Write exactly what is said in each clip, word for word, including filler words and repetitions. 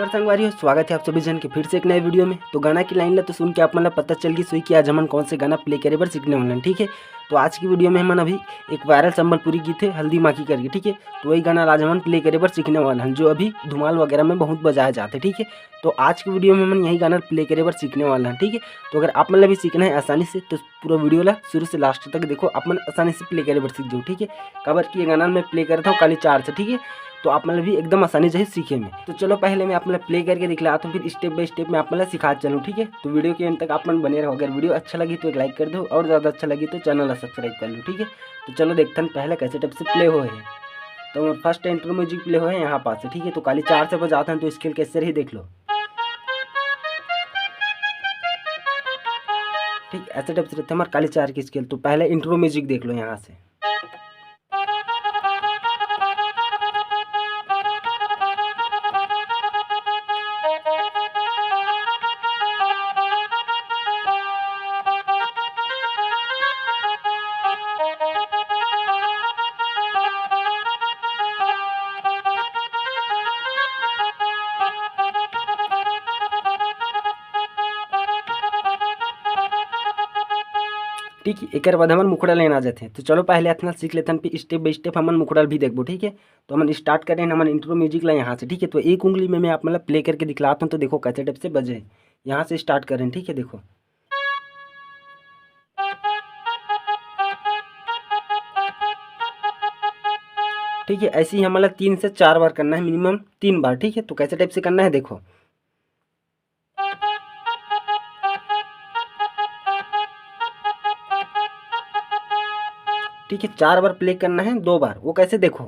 नमस्कार संगवारी हो, स्वागत है आप सभी जन के फिर से एक नए वीडियो में। तो गाना की लाइन ला तो सुन के आप मन ला पता चल गई सोई कि आज हमन कौन से गाना प्ले करे बर सीखने वाला हन, ठीक है। तो आज की वीडियो में हमन अभी एक वायरल संबलपुरी गीत है हल्दी माखी करके, ठीक है। तो वही गाना आज हमन प्ले करे बर सीखने वाला हन, जो अभी धुमाल वगैरह में बहुत बजाया जाता है, ठीक है। तो आज की वीडियो में हमन यही गाना प्ले करे बर सीखने वाला हन, ठीक है। तो अगर आप मन ला भी सीखना है आसानी से, तो पूरा वीडियो ला शुरू से लास्ट तक देखो, आप मन आसानी से प्ले करे बर सीख जाओ, ठीक है। काबर कि ये गाना मैं प्ले करत हूँ काली चार से, ठीक है। तो आप मन ला भी एकदम आसानी जाही सीखे में। तो चलो पहले मैं आप मन ला प्ले करके दिखलाता हूँ, फिर स्टेप बाय स्टेप मैं आप मन ला सिखात चलूँ, ठीक है। तो वीडियो के अंत तक आप मन बने रहो। अगर वीडियो अच्छा लगी तो एक लाइक कर दो, और ज़्यादा अच्छा लगी तो चैनल ला सब्सक्राइब कर लो, ठीक है। तो चलो देखथन पहले कैसे टाइप से प्ले होए है। तो फर्स्ट इंट्रो म्यूजिक प्ले होए है यहाँ पास से, ठीक है। तो काली चार से बजाथन तो स्केल कैसे रही देख लो। ठीक ऐसे टाइप से रहते हमारे काली चार की स्केल। तो पहले इंट्रो म्यूजिक देख लो यहाँ से। ठीक है, एकर बाद हमन मुखड़ा लाइन आ जाथे। तो चलो पहले अतना सीख लेथन, फिर स्टेप बाय स्टेप हमन मुखड़ा भी देखबो, ठीक है। तो हमन स्टार्ट करें हमन इंट्रो म्यूजिक ला यहाँ से, ठीक है। तो एक उंगली में मैं आप मतलब प्ले करके दिखलाता हूँ, तो देखो कैसे टाइप से बजे। यहाँ से स्टार्ट करें, ठीक है। देखो, ठीक है, ऐसे ही हमला तीन से चार बार करना है, मिनिमम तीन बार, ठीक है। तो कैसे टाइप से करना है देखो, ठीक है, चार बार प्ले करना है, दो बार। वो कैसे देखो,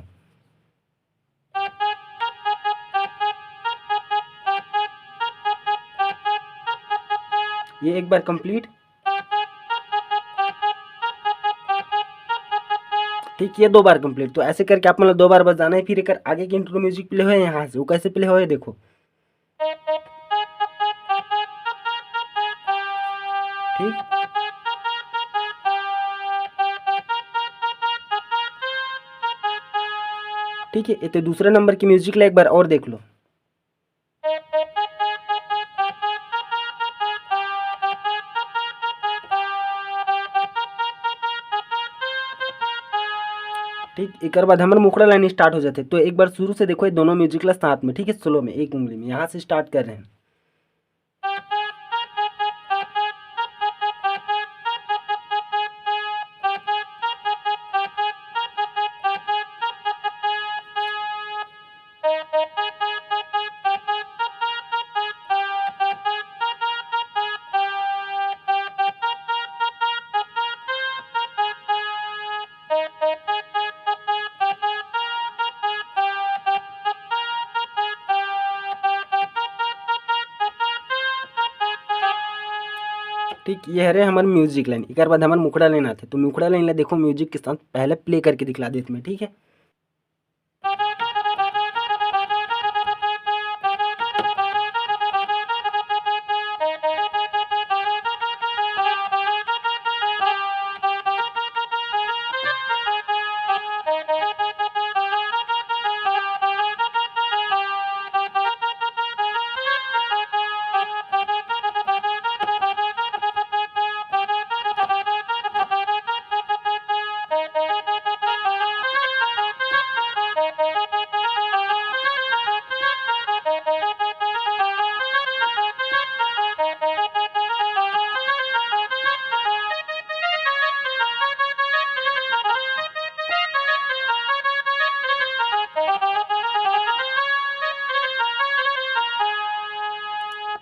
ये एक बार कंप्लीट, ठीक, ये दो बार कंप्लीट। तो ऐसे करके आप मतलब दो बार बजाना है। फिर एक आगे की इंट्रो म्यूजिक प्ले हुए यहाँ से, वो कैसे प्ले हुए देखो, ठीक, ठीक है। ये तो दूसरे नंबर की म्यूजिक ला एक बार और देख लो। ठीक, एकर बाद हमर मुखड़ा लाइन स्टार्ट हो जाथे। तो एक बार शुरू से देखो ये दोनों म्यूजिक ला साथ में, ठीक है, स्लो में, एक उंगली में, यहाँ से स्टार्ट कर रहे हैं। ठीक, ये हरे हमर म्यूजिक लाइन। एकर बाद हमर मुखड़ा लाइन आथे। तो मुखड़ा लाइन ला देखो, म्यूजिक के साथ पहले प्ले करके दिखला देत मैं, ठीक है।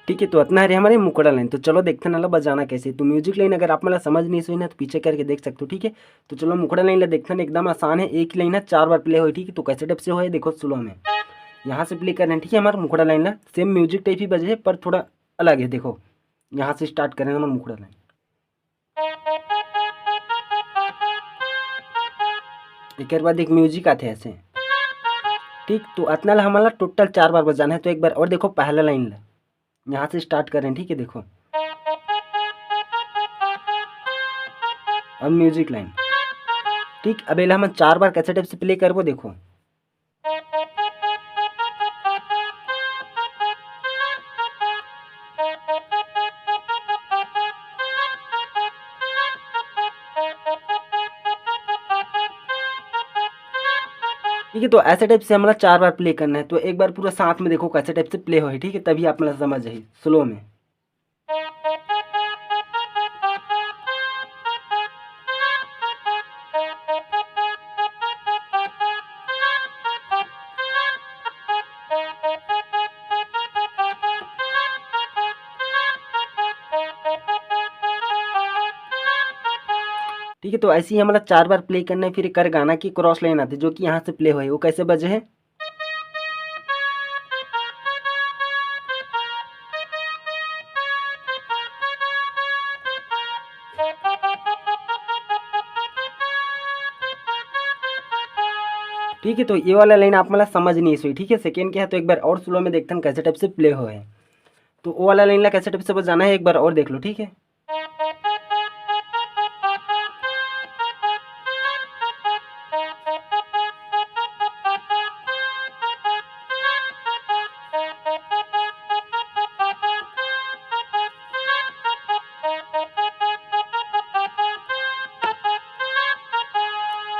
ठीक है, तो अतना हरे हमर मुखड़ा लाइन। तो चलो देखथन एला बजाना कैसे। तो म्यूजिक लाइन अगर आप मन ला समझ नहीं सोई ना, तो पीछे करके देख सकते हो, ठीक है। तो चलो मुखड़ा लाइन ला देखथन, एकदम आसान है, एक ही लाइन है, चार बार प्ले होए, ठीक है। तो कैसे टाइप से होए देखो, स्लो में यहाँ से प्ले करना है, ठीक है। हमर मुखड़ा लाइन ला सेम म्यूजिक टाइप ही बजे है, पर थोड़ा अलग है। देखो, यहाँ से स्टार्ट करें हमर मुखड़ा लाइन। एकर बाद एक म्यूजिक आथे ऐसे, ठीक। तो अतना ला हमन ला टोटल चार बार बजाना है। तो एक बार और देखो पहला लाइन ला, यहाँ से स्टार्ट करें, ठीक है। देखो, अब म्यूजिक लाइन, ठीक। अब एला हमन चार बार कैसे टाइप से प्ले करबो, देखो, ठीक है, तो ऐसे टाइप से हमला चार बार प्ले करना है। तो एक बार पूरा साथ में देखो कैसे टाइप से प्ले होही, ठीक है, तभी आप मतलब समझ जाही स्लो में। ठीक है, तो ऐसे ही हमला चार बार प्ले करना है। फिर एकर गाना की क्रॉस लाइन आती है जो कि यहाँ से प्ले होही, वो कैसे बजे है। ठीक है, तो ये वाला लाइन आप मला समझ नहीं सोई। ठीक है, सेकेंड के है, तो एक बार और स्लो में देखथन कैसे टाइप से प्ले होए। तो वो वाला लाइन ला कैसे टाइप से बजाना है, एक बार और देख लो। ठीक है,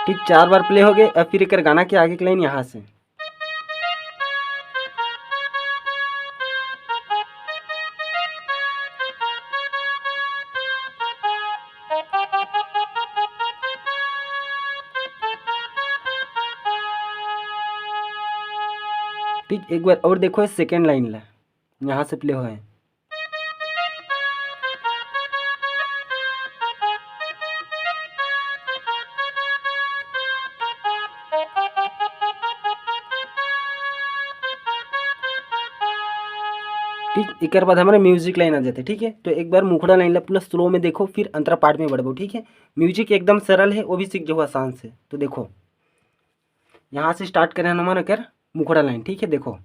ठीक, चार बार प्ले हो गए। अब फिर एकर गाना के आगे के लाइन यहाँ से। ठीक, एक बार और देखो सेकेंड लाइन ला, यहाँ से प्ले होए। ठीक, एकर बाद हमारे म्यूजिक लाइन आ जाते। ठीक है, तो एक बार मुखड़ा लाइन ला पूरा स्लो में देखो, फिर अंतरा पाठ में बढ़बो। ठीक है, म्यूजिक एकदम सरल है, वो भी सीख जाओ आसान से। तो देखो, यहाँ से स्टार्ट करें हमारे कर मुखड़ा लाइन। ठीक है, देखो,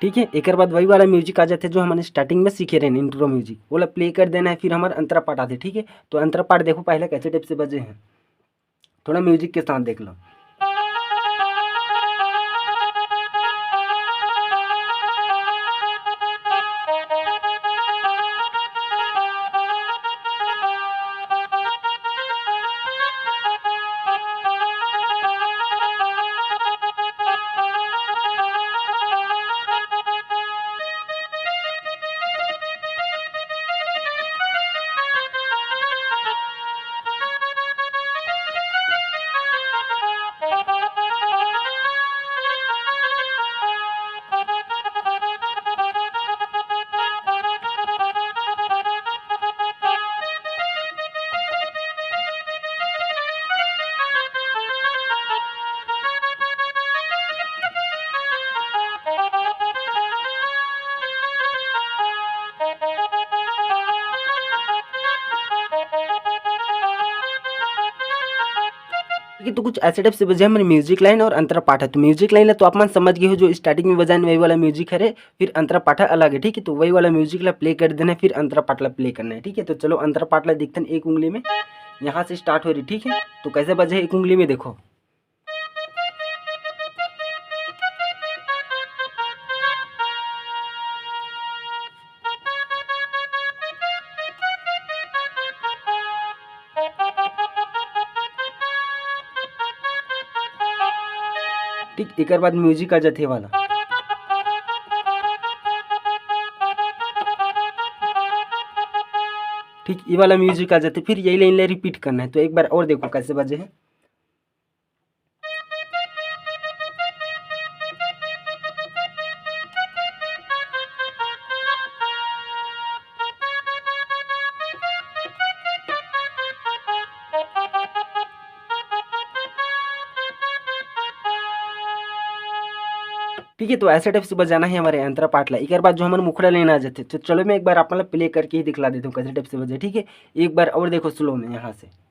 ठीक है, एकर बाद वही वाला म्यूजिक आ जाते जो हमन स्टार्टिंग में सीखे रहे, इंट्रो म्यूजिक, ओला प्ले कर देना है, फिर हमार अंतरा पाठ आते। ठीक है, तो अंतरा पाठ देखो पहले कैसे टाइप से बजे हैं, थोड़ा म्यूजिक के साथ देख लो। ठीक है, तो कुछ ऐसे टाइप से बजे हमर म्यूजिक लाइन और अंतरा पाठ है। तो म्यूजिक लाइन ला तो आप मन समझ गए हो, जो स्टार्टिंग में बजाए वही वाला म्यूजिक हरे, फिर अंतरा पाठ अलग है। ठीक है, तो वही वाला म्यूजिक ला प्ले कर देना है, फिर अंतरा पाठ ला प्ले करना है। ठीक है, तो चलो अंतरा पाठ ला देखते हैं एक उंगली में, यहाँ से स्टार्ट हो रही। ठीक है, तो कैसे बजे एक उंगली में देखो। ठीक, एकर बाद म्यूजिक आ जाथे वाला। ठीक, ये वाला म्यूजिक आ जाथे, फिर यही लाइन ला रिपीट करना है। तो एक बार और देखो कैसे बजे है। ठीक है, तो ऐसे टाइप से बजाना है हमारे अंतरा पाठ ला। एक बार जो हमन मुखड़ा लेना आ जाते, तो चलो मैं एक बार आप मतलब प्ले करके ही दिखला देता हूँ कैसे टाइप से बजे। ठीक है, एक बार और देखो स्लो में यहाँ से।